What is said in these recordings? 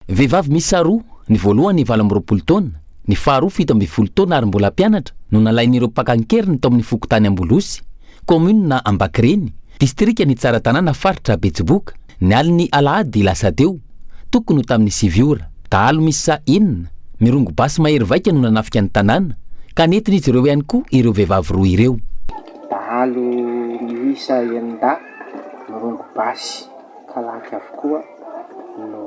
Vehivavy miisa roa, ny voalohany 28 taona, ny faharoa 17 taona ary mbola mpianatra no nalain'ireo mpaka an-keriny tao amin'ny fokontany Ambolosy, kaominina Ambakireny, distrikan'i Tsaratanàna faritra Betsiboka, ny alin'ny alahady lasa teo, tokony ho tamin'ny sivy ora. Dahalo miisa enina, mirongo basy mahery vaika no nanafika ny tanàna, ka nentin'izy ireo ihany koa ireo vehivavy roa ireo. Dahalo miisa enin-dahy mirongo basy kalaky avokoa no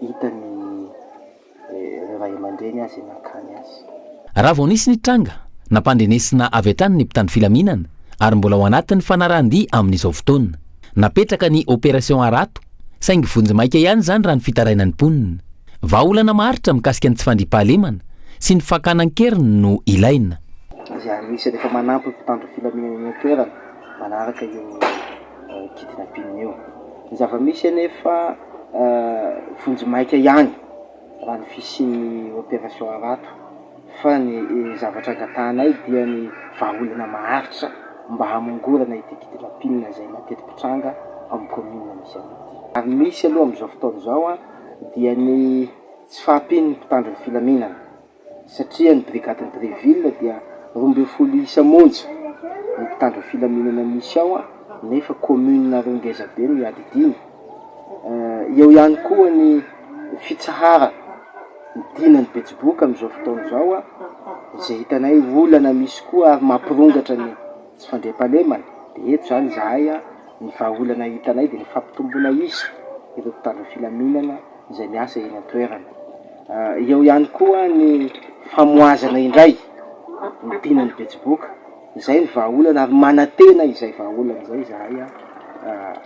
hitan'ny ireo ray aman-dreny izay nankany azy. Raha vao nisy ny tranga, nampandrenesina avy hatrany ny mpitandro filaminana ary mbola ao anatin'ny fanarahan-dia amin'izao fotoana. Napetraka ny Opération Harato, saingy vonjimaika ihany izany raha ny fitarainan'ny mponina. Vahaolana maharitra mikasika ny tsy fandriampahalemana sy ny fakana an-keriny no ilaina. Izay anisan'ny efa manampy ny mpitandro filaminana eny an-toerana manaraka io kidnapping io. Ny zava-misy anefa vonjimaika ihany raha ny fisian'ny opération Harato fa ny zavatra angatahanay dia ny vahaolana maharitra mba hamongorana ity kidnapping izay mateti-pitranga ao amin'ny commune misy anay ity. Ary misy aloha amin'izao fotoana izao dia ny tsy fahampian'ny mpitandro ny filaminana satria ny brigadin'i Bréville dia 12 isa monja ny mpitandro ny filaminana misy ao nefa commune roa ngeza be no iadidiany. Eo ihany koa ny fitsaharana ny dinan'i Betsiboka amin'izao fotoana izao izay hitanay olana misy koa ary mampirongatra ny tsy fandriampahalemana dia eto izany izahay ny vahaolana hitanay dia ny fampitomboana isa ireo mpitandro ny filaminana izay miasa eny an-toerana. Eo ihany koa ny famohazana indray ny dinan'i Betsiboka, izay ny vahaolana ary manantena izay vahaolana izay izahay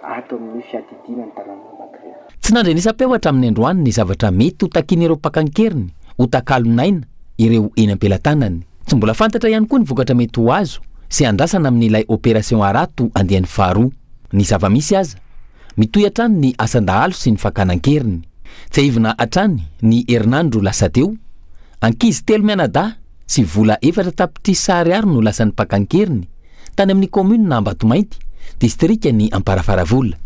ato amin'ny fiadidiana ny tanànan'Ambakireny. Tsy nandrenesam-peo hatramin'ny androany ny zavatra mety ho takian'ireo mpaka an-keriny ho takalon'aina ireo eny am-pelatanany. Tsy mbola fantatra ihany koa ny vokatra mety ho azo sy andrasana amin'ilay Opération Harato andiany faharoa. Ny zava-misy aza, mitohy hatrany ny asan-dahalo sy ny fakana an-keriny. Tsiahivina hatrany ny herinandro lasa teo, ankizy telo mianadahy sy vola efatra tapitrisa ariary no lasan'ny mpaka an-keriny tany amin'ny kaominina Ambatomainty, distrikan'i Amparafaravola.